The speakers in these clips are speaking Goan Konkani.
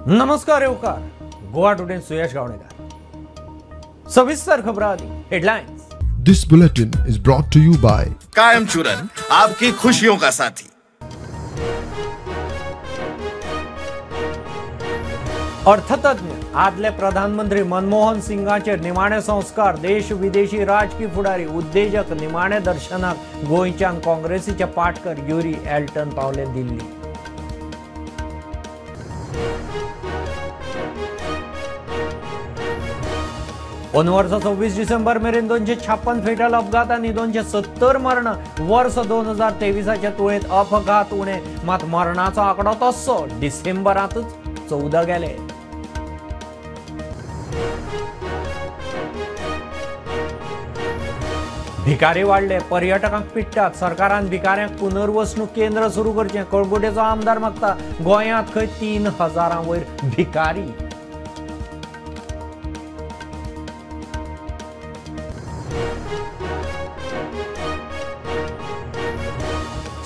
नमस्कार येवकार गोवा टुडे सुयश गावणेकर. सविस्तर खबर आधी headlines. This bulletin is brought to you by Kayam Churan, आपकी खुशियों का साथी. अर्थतज्ञ आदले प्रधानमंत्री मनमोहन सिंगाचेर निमाणे संस्कार. देश विदेशी राजकी फुडारी उद्देजक निमाणे दर्शनाक गोंयच्यान काँग्रेसीचे पाटकर युरी एल्टन पावले दिल्ली. अंदू वर्सा 26 डिसेंबर मेरेन 256 फेटल अपघात आनी 270 मरण. वर्स 2023 तुळेंत अपघात उणे, मात मरणाचो आंकडो तस्सो. डिसेंबरांतच 14 गेले. भिकारी वाडले, पर्यटकांक पिडटात. सरकारान भिकाऱ्यांक पुनर्वसणूक केंद्र सुरू करचें. कळंगुटेचो आमदार मागता गोंयांत खंय 3000 वयर भिकारी.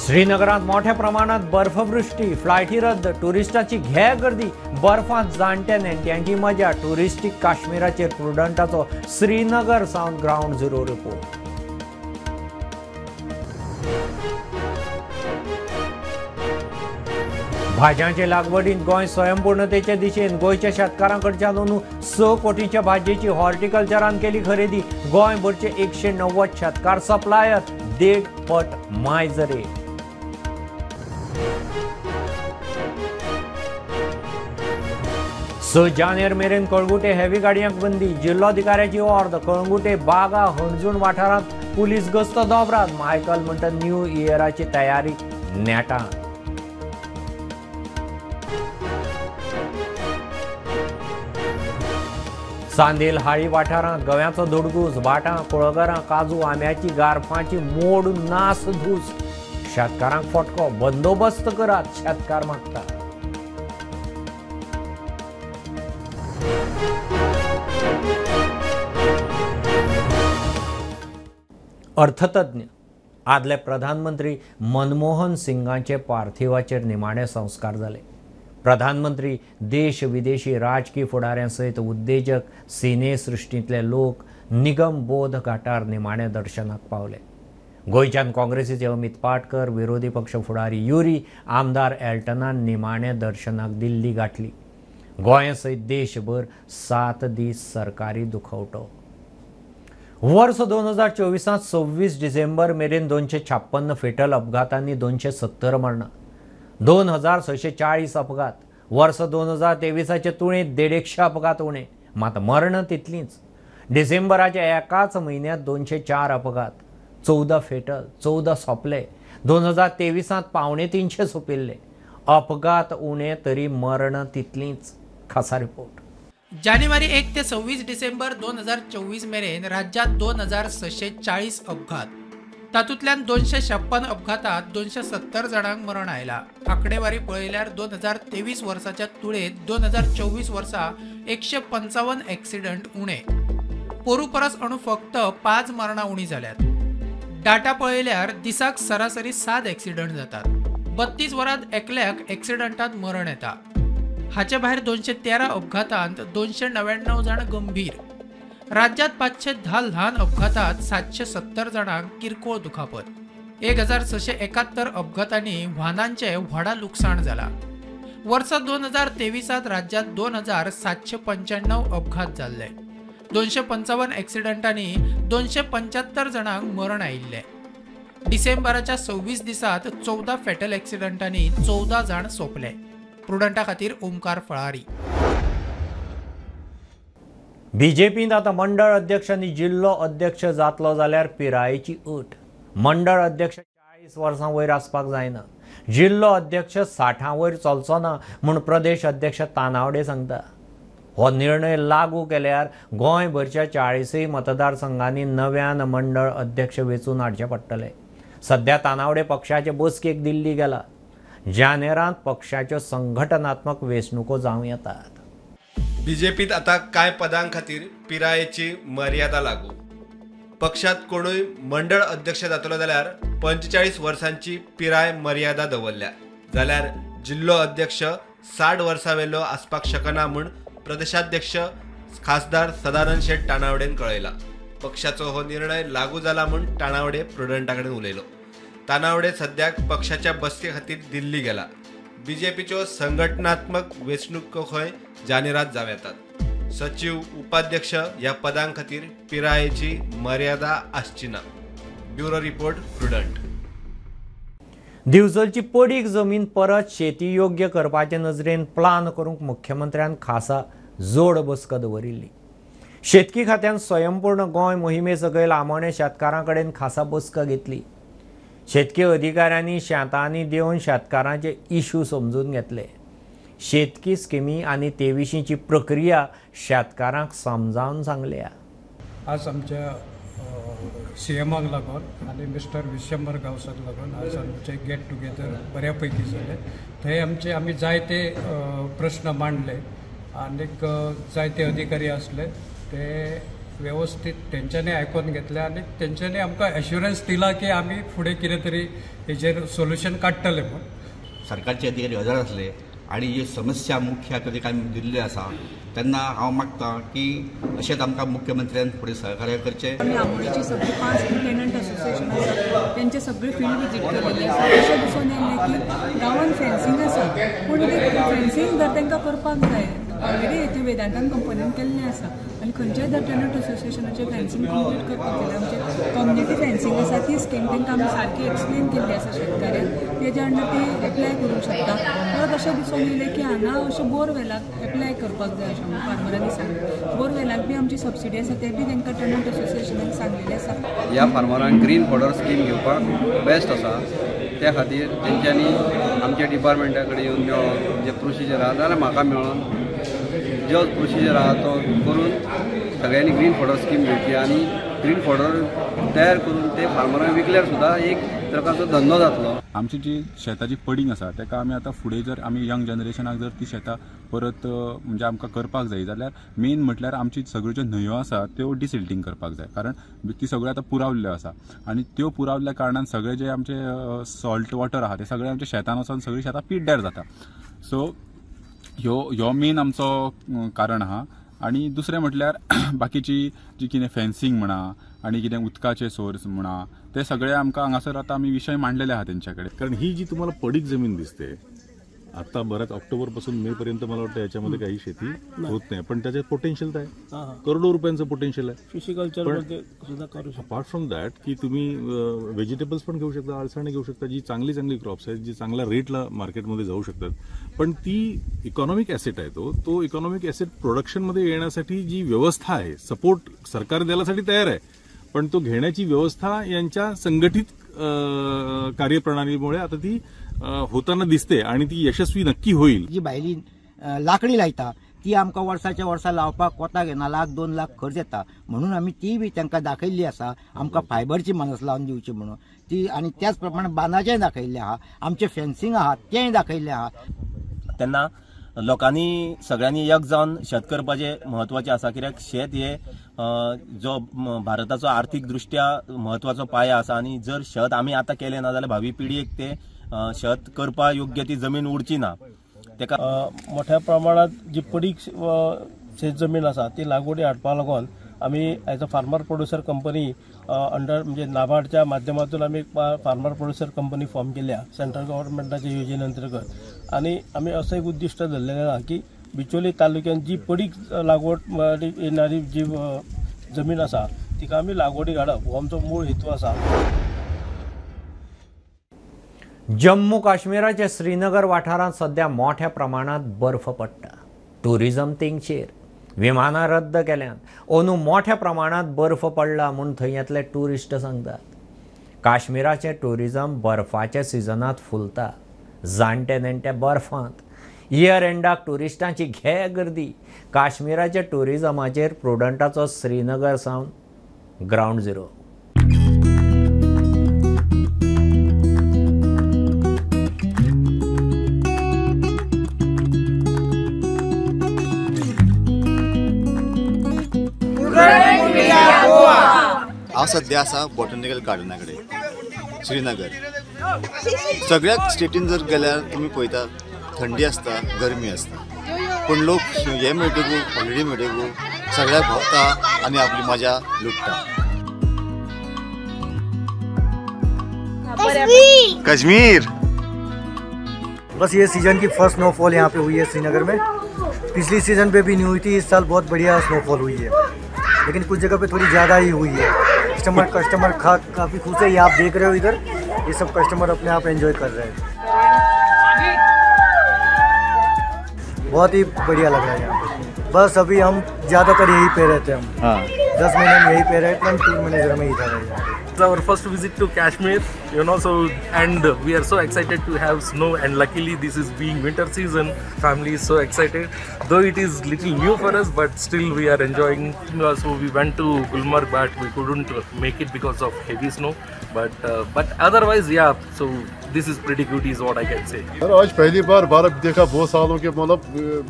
श्रीनगरांत मोठ्या प्रमाणात बर्फवृष्टी, फ्लायटी रद्द, टुरिस्टाची घे गर्दी. बर्फांत जाणट्या नेणट्यांची मजा. टुरिस्टीक काश्मीराचेर प्रुडंटाचो श्रीनगर सावन ग्रावंड झिरो रिपोर्ट. भाजयांचे लागवडींत गोंय स्वयंपूर्णतेचे दिशेन. गोंयच्या शेतकारां कडच्यान अंदू 6 कोटींच्या भाजयेची हॉर्टिकल्चरान केली खरेदी. गोंयभरचे 190 शेतकार सप्लायर, 1.5 पट मायज रेट. स जानेर मेरेन कळंगुटे हेवी गाडयांक बंदी. जिल्लोधिकाऱ्याची ऑर्द. कळंगुटे बागा हणजूण वाठारांत पुलीस गस्त दोबरात. मायकल म्हणटा न्यू इयराची तयारी नेटान. चांदेल हाळी वाठारांत गव्याचो धुडगूस. भाटां, कुळगरां, काजू, आंब्याची गारफांची मोड नासधूस. शेतकारांक फटको. बंदोबस्त करात, शेतकार मागता. अर्थतज्ञ आदले प्रधानमंत्री मनमोहन सिंगाचे पार्थिवाचेर निमाणे संस्कार जाले. प्रधानमंत्री, देश विदेशी राजकी फुडाऱ्यां सयत उद्देजक, सिने सृश्टींतले लोक निगम बोध घाटार निमाणे दर्शनाक पावले. गोंयच्यान काँग्रेसीचे अमित पाटकर, विरोधी पक्ष फुडारी युरी, आमदार एल्टनान निमाणे दर्शनाक दिल्ली गाठली. गोंय सयत देशभर 7 दीस सरकारी दुखवटो. वर्स 2024 26 डिसेंबर मेरेन 256 फेटल अपघातांनी 270 मरणां, 2640 अपघात. वर्स 2023 तुळेंत 150 अपघात उणे, मात मरणां तितलींच. डिसेंबराच्या एकाच म्हयन्यांत 204 अपघात, 14 फेटल, 14 सोंपले. 2023 275 सोंपिल्ले. अपघात उणे तरी मरणां तितलींच. खासा रिपोर्ट. जानेवारी 1 ते 26 डिसेंबर 2024 मेरेन राज्यात 2640 अपघात. तातूंतल्यान 256 अपघातात 270 जाणांक मरण आयला. आंकडेवारी पळयल्यार 2023 वर्साच्या तुळेंत 2024 वर्सा 155 एक्सिडंट उणे. पोरू परस अंदू फक्त 5 मरणां उणी जाल्यात. डाटा पळयल्यार दिसाक सरासरी 7 एक्सिडंट जातात. 32 वरांत एकल्याक एक्सिडंटात मरण येता. हाचे भायर 213 अपघातांत 299 जाण गंभीर. राज्यात 510 ल्हान अपघातात 770 जाणांक किरकोळ दुखापत. 1671 अपघातांनी वाहनांचे व्हडा लुकसाण जाला. वर्सा 2023 राज्यात 2795 अपघात जाल्ले. 255 एक्सिडंटांनी 275 जाणांक मरण आयिल्लें. डिसेंबराच्या 26 दिसात 14 फेटल एक्सिडंटांनी 14 जाण सोंपले. प्रुडंटा खातीर ओमकार फळारी. बीजेपींत आतां मंडळ अध्यक्ष आनी जिल्लो अध्यक्ष जातलो जाल्यार पिरायेची अट. मंडळ अध्यक्ष 40 वर्सां वयर आसपाक जायना, जिल्लो अध्यक्ष 60 वयर चलचो ना म्हूण प्रदेश अध्यक्ष तानावडे सांगता. हो निर्णय लागू केल्यार गोंयभरच्या 40 मतदारसंघांनी नव्यान मंडळ अध्यक्ष वेंचून हाडचे पडटले. सध्या तानावडे पक्षाचे बसकेक दिल्ली गेला. जानेरांत पक्षाच्यो संघटनात्मक वेंचणुको जावं येतात. बीजेपीत आता कांय पदां खातीर पिरायेची मर्यादा लागू. पक्षात कोणूय मंडळ अध्यक्ष जातलो जाल्यार 45 वर्सांची पिराय मर्यादा दवरल्या, जाल्यार जिल्लो अध्यक्ष 60 वर्सां वेलो आसपाक शकना म्हूण प्रदेशाध्यक्ष खासदार सदानंद शेट तानावडेन कळयला. पक्षाचो हो निर्णय लागू जाला म्हूण तानावडे प्रुडंटा कडेन उलयलो. तानावडे सद्याक पक्षाच्या बसके खातीर दिल्ली गेला. बीजेपीच्यो संघटनात्मक वेंचणुको खंय जानेरात जावं येतात. सचिव, उपाध्यक्ष ह्या पदां खातीर पिरायेची मर्यादा आसची ना. Bureau report, Prudent. दिवचलची पडीक जमीन परत शेती योग्य करपाचे नजरेन प्लान करूंक मुख्यमंत्र्यान खासा जोड बसका दवरिल्ली. शेतकी खात्यान स्वयंपूर्ण गोंय मोहिमे सकयल आमोणे शेतकारां कडेन खासा बसका घेतली. शेतकी अधिकाऱ्यांनी शेतांनी देंवन शेतकारांचे इशू समजून घेतले. शेतकी स्किमी आनी ते विशींची प्रक्रिया शेतकारांक समजावन सांगल्या. आज आमच्या सीएमाक लागून आनी मिस्टर विशंबर गांवसाक लागून आज आमचे गेट टुगेदर बऱ्या पैकी जालें. थंय आमचे आमी जायते प्रश्न मांडले आनीक जायते अधिकारी आसले ते वेवस्थीत तेंच्यांनी आयकून घेतले आनी तेंच्यांनी आमकां एश्युरन्स दिला की आमी फुडें कितें तरी हेजेर सोल्युशन काडटले म्हूण. सरकारचे अधिकारी हजर आसले आनी ही समस्या मुख्य ताका दिल्ली आसा तेन्ना हांव मागता की अशेंच आमकां मुख्यमंत्र्यान फुडें सहकार्य करचें. आमी आमोणेची सगळी 5 टेनंट असोसिएशन आसा तेंचे सगळे फिल्ड विजीट केलेले आसा. अशें दिसून येयलें की गांवान फेन्सिंग आसा पूण ते फेन्सिंग जर तांकां करपाक जाय ऑलरेडी ते वेदांतान कंपनीन केल्लें आसा आनी खंयच्याय जर टेनंट असोसिएशनाचें फेन्सिंग कंप्लीट करपाक जाल्यार आमचे कम्युनिटी फेन्सिंग आसा ती स्कीम तांकां आमी सारकी एक्सप्लेन केल्ली आसा शेतकाऱ्यांक तेज्या अंडर ती एप्लाय करूंक शकता. परत अशें दिसून येयलें की हांगा अशें बोरवेलाक एप्लाय करपाक जाय अशें म्हणून फार्मरांनी सांगलें. बोरवेलाक बी आमची सबसिडी आसा ते बी तांकां टेनंट असोसिएशनाक सांगलेलें आसा. ह्या फार्मरांक ग्रीन फॉडर स्कीम घेवपाक बेस्ट आसा. त्या खातीर तेंच्यांनी आमच्या डिपार्टमेंटा कडेन येवन मेळोन जे प्रोसिजर आहा जाल्यार म्हाका मेळोन जो प्रोसिजर आहा तो करून सगळ्यांनी ग्रीन फॉडर स्कीम घेवची आनी ग्रीन फॉडर तयार करून ते फार्मरांक विकल्यार सुद्दां एक प्रकारचो धंदो जातलो. आमची जी शेताची पडींग आसा ताका आमी आतां फुडें जर आमी यंग जनरेशनाक जर ती शेतां परत म्हणजे आमकां करपाक जाय जाल्यार मेन म्हटल्यार आमची सगळ्यो ज्यो न्हंयो आसा त्यो डिसिल्टींग करपाक जाय, कारण ती सगळ्यो आतां पुरावल्ल्यो आसा आनी त्यो पुरावल्ल्या कारणान सगळे जे आमचे सॉल्ट वॉटर आहा ते सगळे आमच्या शेतान वचून सगळीं शेतां पिड्ड्यार जाता. सो ह्यो मेन आमचो कारण आहा. आनी दुसरें म्हटल्यार बाकीची जी कितें फेन्सिंग म्हणा आनी कितें उदकाचे सोर्स म्हणा ते सगळे आमकां हांगासर आतां आमी विशय मांडलेले आहा तेंच्या कडेन. कारण ही जी तुम्हाला पडीक जमीन दिसते आता बऱ्याच ऑक्टोबरपासून मे पर्यंत मला वाटतं याच्यामध्ये काही शेती होत नाही, पण त्याच्यात पोटेन्शियल आहे, करोडो रुपयांचं पोटेन्शियल आहे. फिशिकल्चरमध्ये सुद्धा करू शकता. अपार्ट फ्रॉम that की तुम्ही व्हेजिटेबल्स पण घेऊ शकता, अळसाणे घेऊ शकता, जी चांगली चांगली क्रॉप्स आहेत जी चांगल्या रेटला मार्केटमध्ये जाऊ शकतात, पण ती इकॉनॉमिक ॲसेट आहे. तो इकॉनॉमिक ॲसेट प्रोडक्शनमध्ये येण्यासाठी जी व्यवस्था आहे, सपोर्ट सरकार द्यायलासाठी तयार आहे, पण तो घेण्याची व्यवस्था यांच्या संघटित कार्यप्रणालीमुळे आता ती होताना दिसते आणि ती यशस्वी नक्की होईल. जी भायली लाकडी लायता ती आमकां वर्साच्या वर्सा लावपाक कोताक येना, लाख 2 लाख खर्च येता, म्हणून आमी ती बी तांकां दाखयल्ली आसा आमकां फायबरची मनस लावन दिवची म्हणून ती. आनी त्याच प्रमाणे बांदाचें दाखयल्लें आहा, आमचें फेन्सिंग आहा तेंय दाखयल्लें आहा. तेन्ना लोकांनी सगळ्यांनी एक जावन शेत करपाचें म्हत्वाचें आसा, कित्याक शेत हे जो भारताचो आर्थीक दृश्ट्या म्हत्वाचो पाया आसा आनी जर शेत आमी आतां केलें ना जाल्यार भावी पिळगेक ते शेत करपा योग्य ती जमीन उरची ना. तेका मोठ्या प्रमाणात जी पडीक शेत जमीन आसा ती लागवडी हाडपा लागून आमी as a farmer producer company under म्हणजे नाबार्डच्या माध्यमातून आमी फार्मर प्रोड्युसर कंपनी फॉर्म केल्या सेंट्रल गव्हर्नमेंटाच्या योजने अंतर्गत. आनी आमी असो एक उद्दिश्ट धरलेलें आहा की बिचोली तालुक्यान जी पडीक लागवड येणारी जी जमीन आसा तिका आमी लागवडी हाडप हो आमचो मूळ हेतू आसा. जम्मू काश्मीराच्या श्रीनगर वाठारांत सध्या मोठ्या प्रमाणात बर्फ पडटा. टुरिझम तेंगशेर, विमानां रद्द केल्यान. अंदू मोठ्या प्रमाणात बर्फ पडला म्हूण थंयतले ट्युरिस्ट सांगतात. काश्मीराचें ट्युरिझम बर्फाच्या सिजनांत फुलता, जाणटे नेणटे बर्फांत. इयर एंडाक ट्युरिस्टांची घे गर्दी. काश्मीराच्या ट्युरिझमाचेर प्रुडंटाचो श्रीनगर सावन ग्रावंड झिरो. हांव सद्या आसा बॉटनिकल गार्डना कडेन श्रीनगर. सगळ्या स्टेटीन जर गेल्यार तुमी पळयता थंडी आसता, गरमी आसता, पूण लोक हे मेळटकू हॉलिडे मेळटकू सगळ्याक भोंवता आनी आपली मजा लुट्टा. कश्मीर बस ये सीजन की फर्स्ट स्नोफॉल यहाँ पे हुई है श्रीनगर में. पिछली सीजन पे भी नहीं हुई थी, इस साल बहुत बढ़िया स्नोफॉल हुई है, लेकिन कुछ जगह पे थोड़ी ज़्यादा ही हुई है. कस्टमर काफ़ी खुश है. ये आप देख रहे हो इधर, ये सब कस्टमर अपने आप एंजॉय कर रहे हैं. बहुत ही बढ़िया लग रहा है यहाँ पे. बस अभी हम ज़्यादातर यहीं पे रहते हैं. हम 10 महीने में यहीं पे रहते हैं, टूर मैनेजर में इधर है यहाँ pay. It's our first visit to Kashmir, you know, so and we are so excited to have snow, and luckily this is being winter season. Family is so excited, though it is little new for us, but still we are enjoying. So we went to Gulmarg, but we couldn't make it because of heavy snow. But otherwise, yeah. So this is pretty good, is what I can say. यार आज पहली बार बर्फ देखा बहुत सालों के, मतलब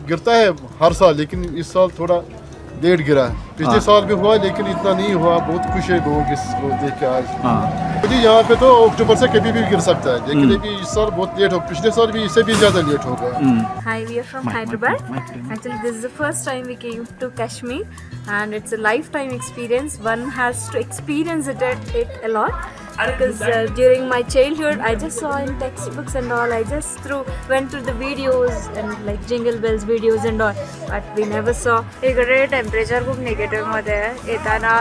गिरता है हर साल, लेकिन इस साल थोड़ा लेट गिरा है. पिछले साल भी हुआ लेकिन इतना नहीं हुआ. बहुत खुश है लोग इसको देख के आज. मुझे यहाँ पे तो अक्टूबर से कभी भी गिर सकता है, लेकिन अभी इस साल बहुत लेट हो, पिछले साल भी इससे भी ज़्यादा लेट हो Gaya. Hi, we are from Hyderabad. Actually, this is the first time we came to Kashmir, and it's a lifetime experience. One has to experience it a lot, because during my childhood I just saw in textbooks and all. I just went through the videos and like Jingle Bells videos and all, but we never saw. इकडे टेम्परेचर खूप निगेटिव्ह मध्ये आहे. येताना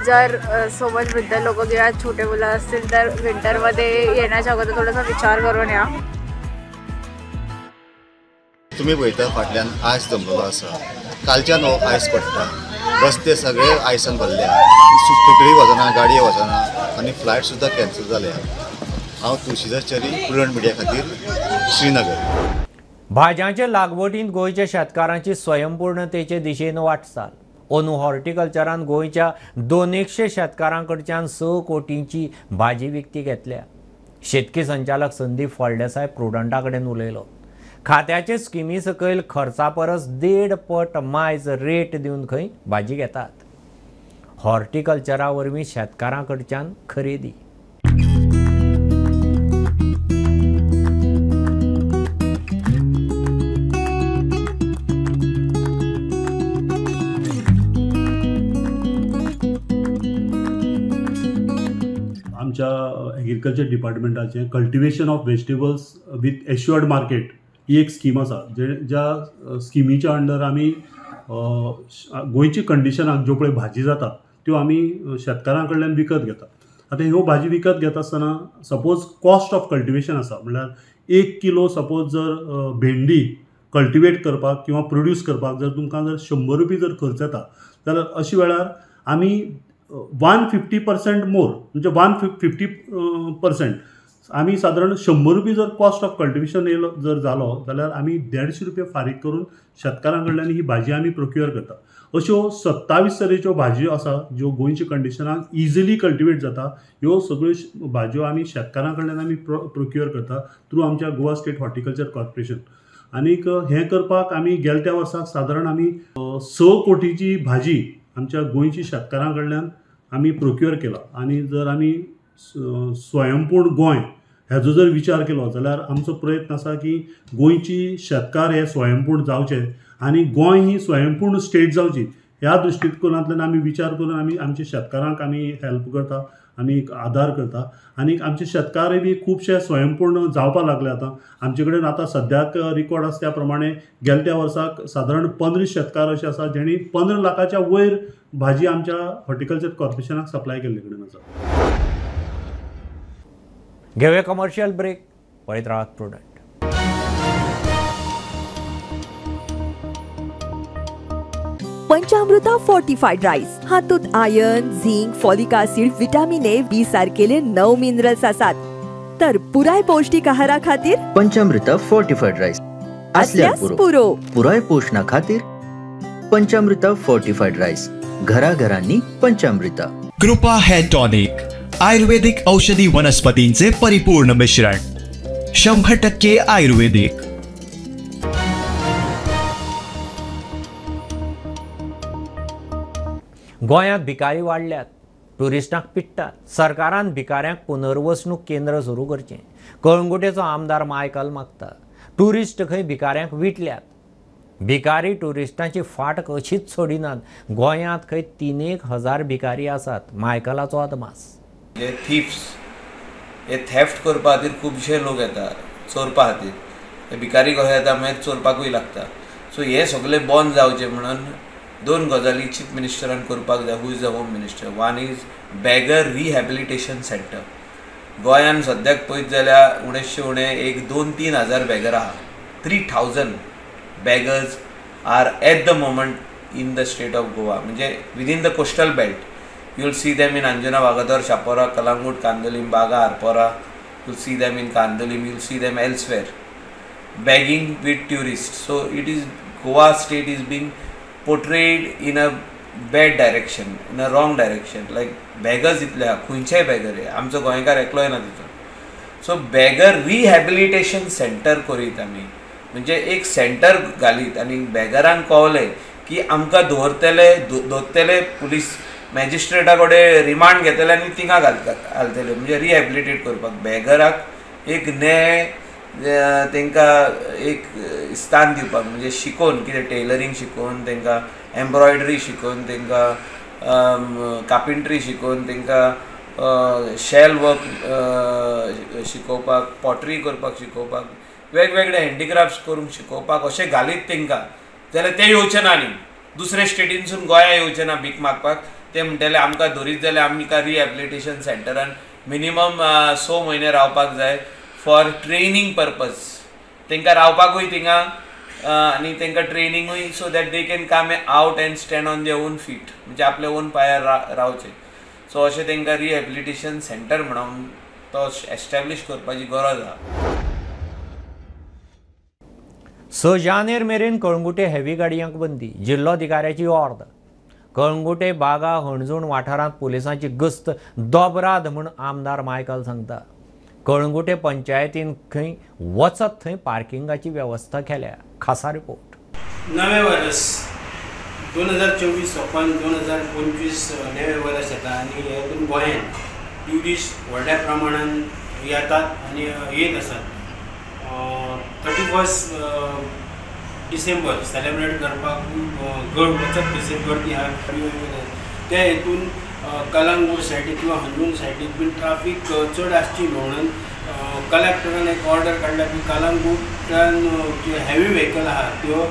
जर सोबत वृद्ध लोक किंवा छोटे मुलं असतील तर विंटरमध्ये येण्याच्या अगोदर थोडासा विचार करून या. तुमी पळयता फाटल्यान आयस जमलेलो आसा. कालच्यान हो आयस पडटा, रस्ते सगळे आयसान भरल्या, सुकडी वचना, गाडये वचना आनी फ्लायट सुद्दां कॅन्सल जाल्या. हांव तुळशीदास च्यारी, प्रुडंट मिडिया खातीर, श्रीनगर. भाजयांचे लागवडींत गोंयच्या शेतकारांची स्वयंपूर्णतेचे दिशेन वाटचाल. अंदू हॉर्टिकल्चरान गोंयच्या 200 शेतकारां कडच्यान 6 कोटींची भाजी विकती घेतल्या. शेतकी संचालक संदीप फळदेसाय प्रुडंटा कडेन उलयलो. खात्याचे स्किमी सकयल खर्चा परस 1.5 पट मायज रेट दिवन खंय भाजी घेतात. हॉर्टिकल्चरा वरवीं शेतकारां कडच्यान खरेदी. आमच्या एग्रीकल्चर डिपार्टमेंटाचें cultivation of vegetables with assured market ही एक स्कीम आसा, ज्या स्किमीच्या अंडर आमी गोंयच्या कंडिशनाक ज्यो पळय भाजी जाता त्यो आमी शेतकारां कडल्यान विकत घेता. आतां ह्यो भाजी विकत घेता आसतना सपोज कॉस्ट ऑफ कल्टिवेशन आसा, म्हणल्यार 1 किलो सपोज जर भेंडी कल्टिवेट करपाक किंवा प्रोड्यूस करपाक जर तुमकां जर 100 रुपये जर खर्च येता जाल्यार अशा वेळार आमी 150% मोर, म्हणजे 150% आमी सादारण 100 रुपये जर कॉस्ट ऑफ कल्टिवेशन येयलो जर जालो जाल्यार आमी 150 रुपये फारीक करून शेतकारां कडल्यान ही भाजी आमी प्रोक्युअर करता. अश्यो 27 तरेच्यो भाजयो आसा ज्यो गोंयच्या कंडिशनाक इजिली कल्टिवेट जाता. ह्यो सगळ्यो भाजयो आमी शेतकारां कडल्यान आमी प्रोक्युअर करता थ्रू आमच्या गोवा स्टेट हॉर्टिकल्चर कॉर्पोरेशन. आनीक हें करपाक आमी गेल्या त्या वर्साक सादारण आमी 6 कोटीची भाजी आमच्या गोंयच्या शेतकारां कडल्यान आमी प्रोक्युअर केला. आनी जर आमी स्वयंपूर्ण गोंय हेजो जर विचार केलो जाल्यार आमचो प्रयत्न आसा की गोंयची शेतकार हे स्वयंपूर्ण जावचे आनी गोंय ही स्वयंपूर्ण स्टेट जावची ह्या दृश्टिकोनांतल्यान आमी विचार करून आमी आमच्या शेतकारांक आमी हेल्प करता, आमी आदार करता. आनी आमचे शेतकारय बी खुबशे स्वयंपूर्ण जावपाक लागले. आतां आमचे कडेन आतां सद्याक रिकॉर्ड आसा त्या प्रमाणे गेल्या त्या वर्साक सादारण 15 शेतकार अशे आसा जेणी 15 लाखाच्या वयर भाजी आमच्या हॉर्टिकल्चर कॉर्पोरेशनाक सप्लाय केल्ले कडेन आसा. घेवया कमर्शियल ब्रेक, पळयत राहात प्रुडंट. पंचामृता फोर्टिफाईड राईस हातूंत iron, zinc, folic acid, vitamin A, B सारकेले 9 minerals आसात. तर पुराय पौष्टिक आहारा खातीर पंचामृता फोर्टिफाईड राईस असल्यास पुरो. पुराय पोषणा खातीर पंचामृता फोर्टिफाईड राईस, घराघरांनी पंचामृता. कृपा हेअर टॉनिक, आयुर्वेदिक औषधी वनस्पतींचे परिपूर्ण मिश्रण, 100% आयुर्वेदिक. गोंयांत भिकारी वाडल्यात, ट्युरिस्टांक पिडटात. सरकारान भिकाऱ्यांक पुनर्वसणूक केंद्र सुरू करचें. कळंगुटेचो आमदार मायकल मागता. ट्युरिस्ट खंय भिकाऱ्यांक विटल्यात. भिकारी ट्युरिस्टांची फाट कशीच सोडिनात. गोंयांत खंय 3,000 भिकारी आसात, मायकलाचो अदमास. हे थिफ्स हे थेफ्ट करपा खातीर खुबशे लोक येता चोरपा खातीर. हे भिकारी कशे येता मागीर चोरपाकूय लागता. सो हे सगळे बंद जावचे म्हणून दोन गजाली चीफ मिनिस्टरान करपाक जाय, who is the home minister. One is beggar rehabilitation centre. गोंयान सद्याक पळयत जाल्यार उणेचशे उणें एक 2-3 हजार बेगर आहा. 3,000 beggars are at the moment in the state of Goa, म्हणजे within the coastal belt. You will see them in Anjuna, Vagator, Chapora, Calangute, Candolim, Baga, Arpora. You will see them in Candolim, you will see them elsewhere begging with tourists. So it is, Goa state is being portrayed in a bad direction, in a wrong direction. Like beggars इतले आहा, खंयचेय बेगर हे आमचो गोंयकार एकलोय ना तितून. सो बेगर रिहॅबिलिटेशन सेंटर करीत आमी, म्हणजे एक सेंटर घालीत आनी बेगरांक कळलें की आमकां दवरतले दवरतले पुलीस मॅजिस्ट्रेटा कडेन रिमांड घेतले आनी थिंगा घालतले, म्हणजे रिहॅबिलिटेट करपाक बेगराक एक न्याय तांकां एक स्थान दिवपाक, म्हणजे शिकोवन कितें टेलरींग शिकोवन तांकां एम्ब्रॉयडरी शिकोवन तांकां कार्पेंट्री शिकोवन तांकां शेल वर्क शिकोवपाक, पॉटरी करपाक शिकोवपाक, वेगवेगळे हँडीक्राफ्ट्स करूंक शिकोवपाक अशें घालीत तांकां जाल्यार ते येवचे ना आनी दुसरे स्टेटीनसून गोंया येवचे ना भीक मागपाक. ते म्हणटले आमकां धरीत जाल्यार आमकां रिहॅबिलिटेशन सेंटरान मिनिमम 6 म्हयने रावपाक जाय फॉर ट्रेनींग पर्पज. तांकां रावपाकूय थिंगा आनी तांकां ट्रेनिंगूय, so that they can come out and stand on their own feet, म्हणजे आपल्या ओन पांयार रावचे. सो अशें तांकां रिहॅबिलिटेशन सेंटर म्हणून तो एस्टॅब्लीश करपाची गरज आसा. 6 जानेर मेरेन कळंगुटे हेवी गाडयांक बंदी, जिल्लोधिकाऱ्याची ऑर्द. कळंगुटे, बागा, हणजूण वाठारांत पुलिसांची गस्त दोबराद म्हूण आमदार मायकल सांगता. कळंगुटे पंचायतीन खंय वचत थंय पार्किंगाची वेवस्था केल्या. खासा रिपोर्ट. नवें वर्स 2024 सोंपून 2025 नवें वर्स येता आनी हेतून गोंयांत ट्युरिस्ट व्हडल्या प्रमाणान येतात आनी येत आसात. 31 डिसेंबर सेलेब्रेट करपाक वचत थंयसर गर्दी आहा. त्या हेतून कलंगूट सायडीक किंवा हणजूण सायडीक बीन ट्राफीक चड आसची न्हू म्हणून कलेक्टरान एक ऑर्डर काडल्या की कलंगूटान ज्यो हेवी व्हेकल आहा त्यो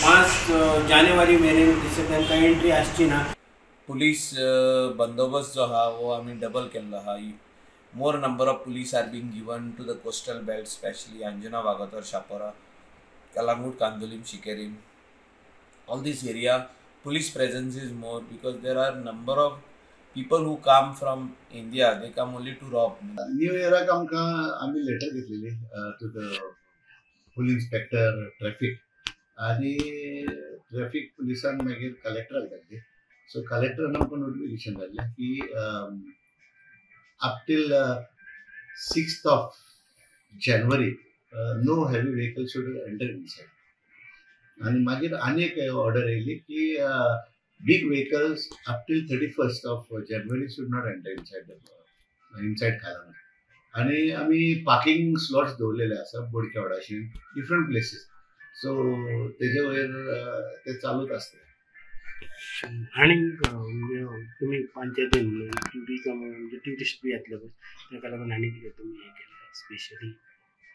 5 जानेवारी मेरेन थंयसर तांकां एंट्री आसची ना. पुलीस बंदोबस्त जो आहा हो आमी डबल केल्लो आहा. More number of police are being given to the coastal belt, specially Anjuna, Vagator, Chapora, Calangute, Candolim, Sinquerim. All this area police presence is more because there are number of people who come from India, they come only to rob. New इयराक आमकां आमी लेटर घेतलेली to the police inspector traffic, आनी ट्रॅफिक पुलिसान मागीर कलेक्टराक धाडली. सो कलेक्टरान आमकां नोटिफिकेशन धाडलें की up till 6th of January no heavy vehicle should enter inside. आनी मागीर आनी एक ऑर्डर येयली की big vehicles up till 31st of January should not enter inside Calangute. आनी आमी पार्किंग स्लॉट्स दवरलेले आसा बोडक्या वाडाशी डिफरंट प्लेसीस. सो तेजे वयर ते चालूच आसता. आनी म्हणजे तुमी पंचायतीन ट्युरिजम म्हणजे ट्युरिस्ट बी येतले पळय ताका लागून आनी कितें तुमी हें केलें स्पेशली?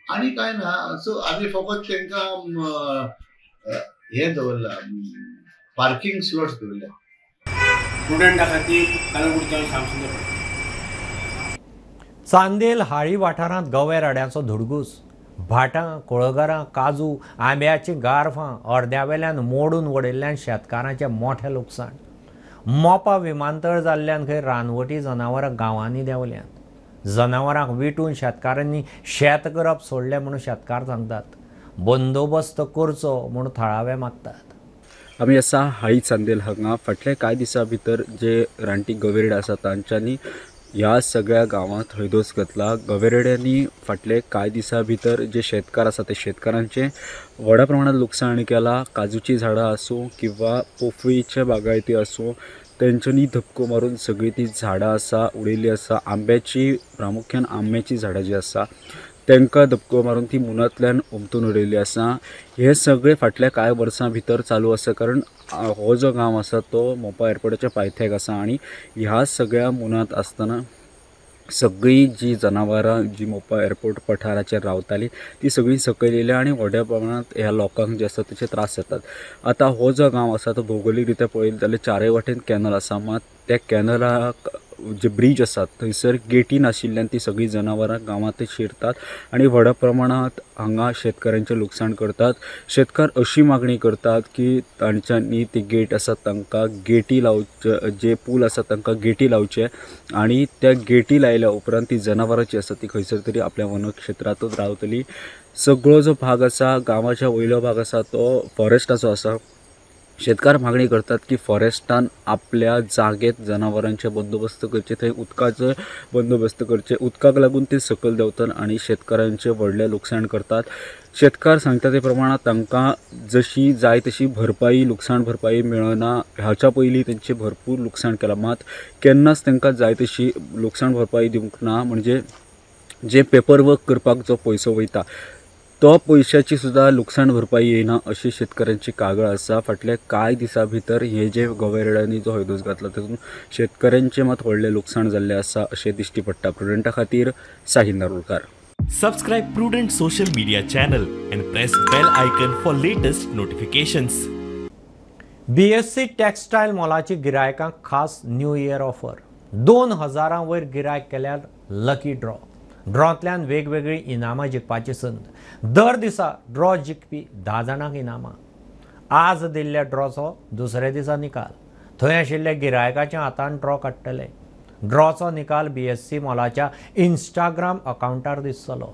आनी कांय ना, सो आमी फकत तांकां हें दवरलां, पार्किंग स्लॉट्स दवरल्या स्टुडंटा खातीर कलंगूटच्या श्यामसुंदर. चांदेल हाळी वाठारांत गवे रड्यांचो धुडगूस. भाटां, कुळगरां, काजू, आंब्याचीं गारफां अर्द्या वेल्यान मोडून वडयल्ल्यान शेतकारांचें मोठें लुकसाण. मोपा विमानतळ जाल्ल्यान खंय रानवटी जनावरां गांवांनी देंवल्यांत. जनावरांक विटून शेतकारांनी शेत करप सोडलें म्हणून शेतकार सांगतात. बंदोबस्त करचो म्हूण थळावे मागतात. आमी आसा हाळी चांदेल हांगा. फाटल्या कांय दिसां भितर जे रानटी गवेरेडे आसा तांच्यांनी ह्या सगळ्या गांवांत हयदोस घातला. गवेरेड्यांनी फाटले कांय दिसां भितर जे शेतकार आसा ते शेतकारांचें व्हडा प्रमाणात लुकसाण केलां. काजूचीं झाडां आसूं किंवा पोफळीच्या बागायती आसूं, तेंच्यांनी धपको मारून सगळीं ती झाडां आसा उडयल्ली आसा. आंब्याची, प्रामुख्यान आंब्याची झाडां जी आसा तांकां धपको मारून ती मुनांतल्यान उमथून उडयल्ली आसा. हे सगळे फाटल्या कांय वर्सां भितर चालू आसा, कारण हो जो गांव आसा तो मोपा एअरपोर्टाच्या पायथ्याक आसा आनी ह्या सगळ्या मुनांत आसतना सगळीं जी जनावरां जी मोपा एअरपोर्ट पठाराचेर रावताली ती सगळीं सकयल येयल्या आनी व्हड्या प्रमाणांत ह्या लोकांक जे आसा तेचे त्रास जातात. आतां हो जो गांव आसा तो भौगोलीक रित्या पळयत जाल्यार चारय वाटेन कॅनल आसा, मात त्या कॅनलाक जे ब्रीज आसात थंयसर गेटी नाशिल्ल्यान ती सगळीं जनावरां गांवांत शिरतात आनी व्हडा प्रमाणांत हांगा शेतकारांचें लुकसाण करतात. शेतकार अशी मागणी करतात की तांच्यांनी ती गेट आसा तांकां गेटी लावचे, जे पूल आसा तांकां गेटी लावचे आनी त्या गेटी लायल्या उपरांत ती जनावरां जी आसा ती खंयसर तरी आपल्या वनक्षेत्रांतच रावतली. सगळो जो भाग आसा गांवाच्या वयलो भाग आसा तो फॉरेस्टाचो आसा. शेतकार मागणी करतात की फॉरेस्टान आपल्या जागेत जनावरांचे बंदोबस्त करचे, थंय उदकाचो बंदोबस्त करचे. उदकाक लागून ते सकयल देंवतात आनी शेतकारांचें व्हडलें लुकसाण करतात. शेतकार सांगता ते प्रमाणांत तांकां जशी जाय तशी भरपाई, लुकसाण भरपाई मेळना. हाच्या पयलीं तेंचें भरपूर लुकसाण केलां, मात केन्नाच तांकां जाय तशी लुकसाण भरपाई दिवंक ना. म्हणजे जे पेपर वर्क करपाक जो पयसो वयता तो पयशाची सुद्दां लुकसाण भरपाई येयना अशी शेतकऱ्यांची कागाळ आसा. फाटल्या कांय दिसां भितर हे जे गवेरेड्यांनी जो हयदोस घातला तातूंत शेतकऱ्यांचें मात व्हडलें लुकसाण जाल्लें आसा अशें दिश्टी पडटा. प्रुडंटा खातीर Sahil Narulkar. Subscribe Prudent social media channel and press bell icon for latest notifications. BSC textile मॉलाची गिरायकांक खास न्यू इयर ऑफर. 2000 वयर गिरायक केल्यार लकी ड्रॉ. ड्रॉंतल्यान वेगवेगळीं इनामां जिखपाची संद. दर दिसा ड्रॉ जिखपी 10 जाणांक इनामां. आज दिल्ल्या ड्रॉचो दुसऱ्या दिसा निकाल. थंय आशिल्ल्या गिरायकाच्या हातान ड्रॉ काडटले. ड्रॉचो निकाल बीएससी मॉलाच्या इंस्टाग्राम अकावंटार दिसतलो.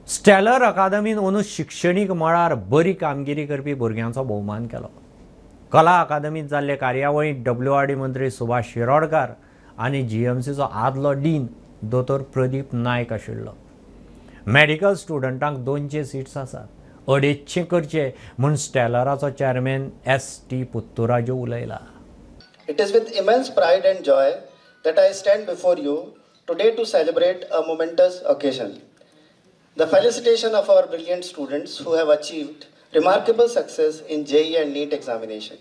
स्टॅलर अकादमीन अंदू शिक्षणीक मळार बरी कामगिरी करपी भुरग्यांचो भोवमान केलो. कला अकादमींत जाल्ले कार्यावळींत WRD मंत्री सुभाष शिरोडकार आनी GMCचो आदलो डीन दोतोर प्रदीप नायक आशिल्लो. मेडिकल स्टुडंटांक 200 सीट्स आसात, 250 करचे म्हूण स्टॅलराचो चेअरमॅन ST Putturaju उलयला. It is with immense pride and joy that I stand before you today to celebrate a momentous occasion. The felicitation of our brilliant students who have achieved remarkable success in JEE and NEET examination.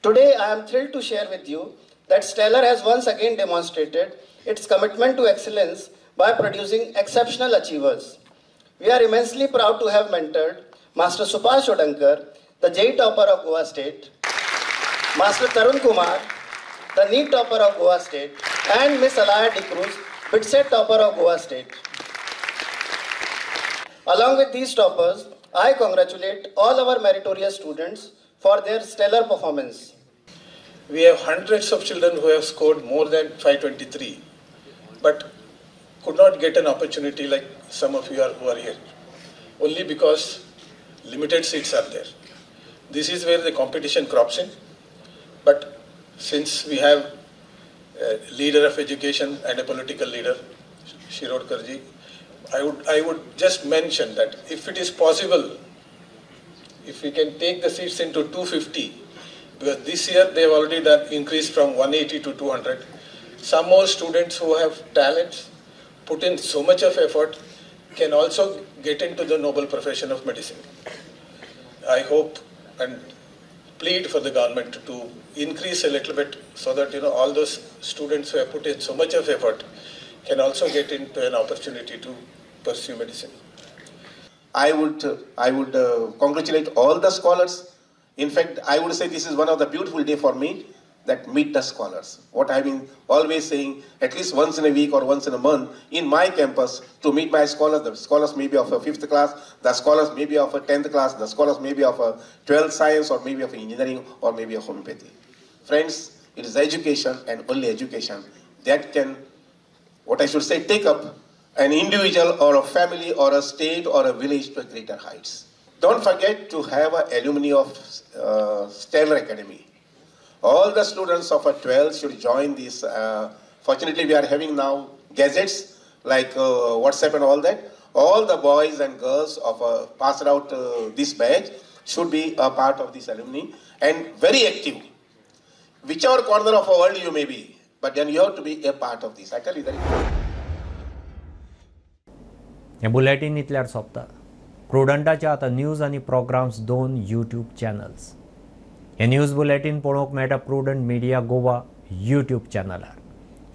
Today I am thrilled to share with you that Stellar has once again demonstrated its commitment to excellence by producing exceptional achievers. We are immensely proud to have mentored Master Subhash Odankar, the JEE topper of Goa State, Master Tarun Kumar, the NEET topper of Goa State, and Miss Alaya D'Cruz, BITSET topper of Goa State. Along with these toppers, I congratulate all our meritorious students for their stellar performance. We have hundreds of children who have scored more than 523, but could not get an opportunity like some of you are who are here, only because limited seats are there. This is where the competition crops in. But since we have a leader of education and a political leader, Shirodkar ji, I would just mention that if it is possible, if we can take the seats into 250, because this year they have already done increase from 180 to 200. Some more students who have talents, put in so much of effort, can also get into the noble profession of medicine. I hope and plead for the government to increase a little bit so that, you know, all those students who have put in so much of effort can also get into an opportunity to pursue medicine. I would congratulate all the scholars. In fact, I would say this is one of the beautiful day for me, that meet the scholars. What I've been always saying, at least once in a week or once in a month in my campus to meet my scholars. The scholars may be of a 5th class, the scholars may be of a 10th class, the scholars may be of a 12th science or maybe of engineering or maybe of homeopathy. Friends, it is education and only education that can, what I should say, take up an individual or a family or a state or a village to greater heights. Don't forget to have an alumni of Stellar Academy. All the students of a 12 should join this. Fortunately, we are having now gadgets like WhatsApp and all that. All the boys and girls of passed out this batch should be a part of this alumni and very active. Whichever corner of the world you may be, but then you have to be a part of this. I tell you that. हें बुलेटीन इतल्यार सोंपता. प्रुडंटाचे आतां न्यूज आनी प्रोग्राम्स 2 यूट्यूब चॅनल्स. हें न्यूज बुलेटीन पळोवंक मेळटा प्रुडंट मिडिया गोवा यूट्यूब चॅनलार.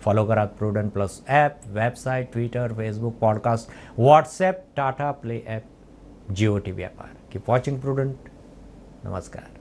फॉलो करात Prudent plus app, website, Twitter, Facebook, podcast, WhatsApp, Tata Play app, Jio TV ॲपार. Keep watching prudent. नमस्कार.